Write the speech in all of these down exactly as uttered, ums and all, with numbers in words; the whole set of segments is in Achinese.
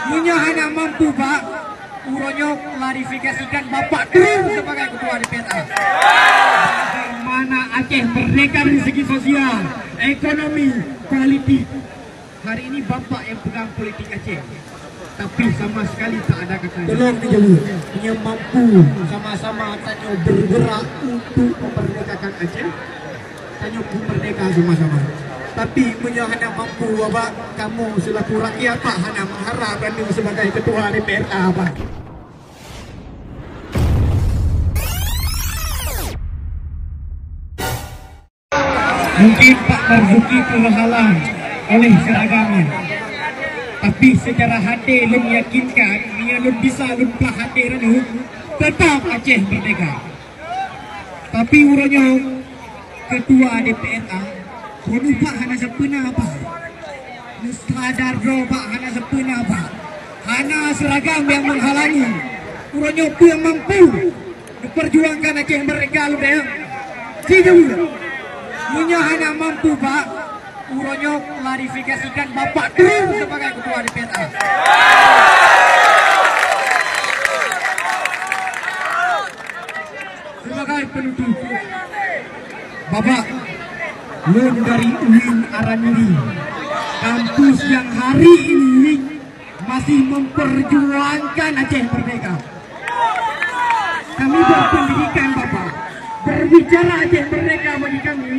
Meunyoe hana mampu, Pak, uroe nyoe klarifikasikan Bapak terus sebagai Ketua D P R A. Bagaimana Aceh merdeka dari segi sosial, ekonomi, politik? Hari ini Bapak yang pegang politik Aceh, tapi sama sekali tak ada kata. Tolong dijawab. Meunyoe mampu sama-sama tanyoe bergerak untuk memerdekakan Aceh, tanyoe pun merdeka sama-sama. Tapi meunyoe hana mampu, Bapak, kamoe selaku rakyat, Pak, hana mengharap droeneuh sebagai ketua D P R A, Pak. Mungkin Pak Marzuki terhalang oleh seragam nyan. Tapi secara hati lôn yakinkan, meunyoe lôn bisa lôn peugah hati droeneuh, tetap Aceh merdeka. Tapi uroe nyoe, ketua D P R A, droeneuh Pak hana sapeue na Pak. Neusadar droe Pak hana sapeue na Pak. Hana seragam yang menghalangi. Uroe nyoe peue mampu memperjuangkan Aceh merdeka lôn dayang. Sijeuh. Meunyoe hana mampu Pak, uroe nyoe klarifikasikan Bapak terus sebagai ketua D P R A. Sebagai penutup, Bapak, lôn dari UIN Araniri, kampus yang hari ini masih memperjuangkan Aceh Merdeka. Kami berpendidikan, Bapak. Berbicara Aceh Merdeka bagi kami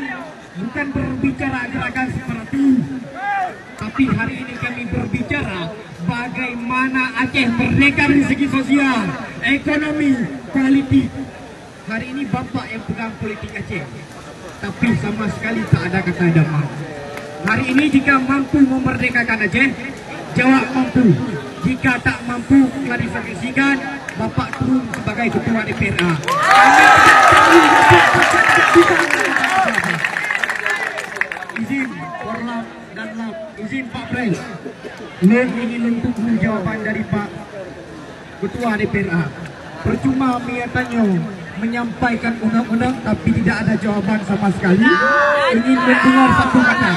bukan berbicara gerakan separatis. Tapi hari ini kami berbicara bagaimana Aceh merdeka dari segi sosial, ekonomi, politik. Hari ini Bapak yang pegang politik Aceh, tapi sama sekali tak ada kata damai. Hari ini jika mampu memerdekakan Aceh, jawab mampu. Jika tak mampu, klarifikasikan, Bapak turun sebagai ketua D P R A. Kami tidak tahu Bapak akan bisa melakukan apa-apa. Izin, hormat dan maaf. Izin Pak Pres. Lôn ingin lôn tunggu jawaban dari Pak Ketua D P R A. Percuma meunyoe tanyoe menyampaikan unek-unek tapi tidak ada jawaban sama sekali. Ingin mendengar satu kata.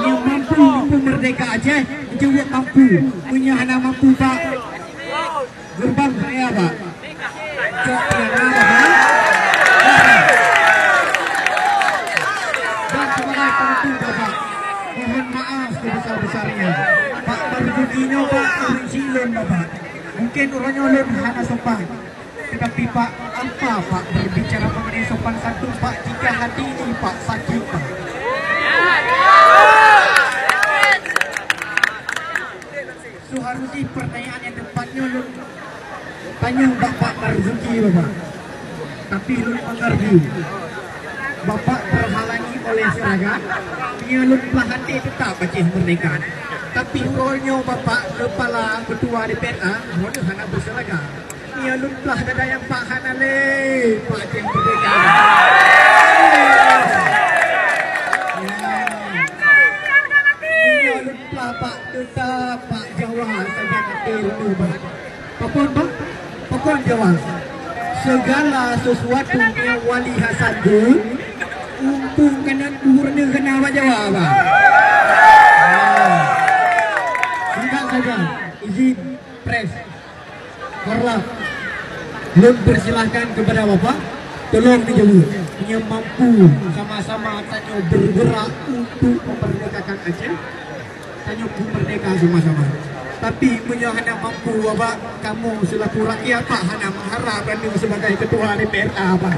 Meunyoe mampu, mampu merdeka Aceh, jaweueb mampu. Meunyoe hana mampu, Pak, gerbang saya, Pak. Cok piala, Pak. Dan sebagai penutup, Bapak, mohon maaf sebesar-besarnya. Pak Marzuki nyoe, Pak, ureueng silon, Bapak. Mungkin uroe nyoe lôn hana sopan. Tetapi, Pak, apa, Pak, berbicara mengenai sopan santun, Pak, jika hati ini, Pak, sakit, Pak? Seharusnya pertanyaan yang tepat nyoe lôn tanyong bak Pak Marzuki, Bapak. Tapi lôn mengerti. Bapak terhalangi oleh seragam, meunyoe lôn peugah até teutap Aceh merdeka. Tapi uroe nyoe Bapak kepala ketua D P R A, droeneuh hana beuseragam. Meunyoe lôn peugah gata nyang Pak hana lé, Pak Aceh merdeka. Ya. Meunyoe lôn peugah Pak teutap Pak Jawa sajan até droeneuh, Pak. Pakon, Pak? Pakon Jawa? Segala sesuatu nyang Wali Hasan jeuet, mumpung keunan gubernur keunan bak Jawa, Pak. Ah. Singkat saja, izin pres. Hormat. Lôn persilahkan kepada Bapak, tolong dijawab. Meunyoe mampu sama-sama tanyoe bergerak untuk memerdekakan Aceh, tanyoe pun merdeka sama-sama. Tapi meunyoe hana mampu, Bapak, kamoe selaku rakyat, Pak, hana mengharap droeneuh sebagai ketua D P R A, Pak.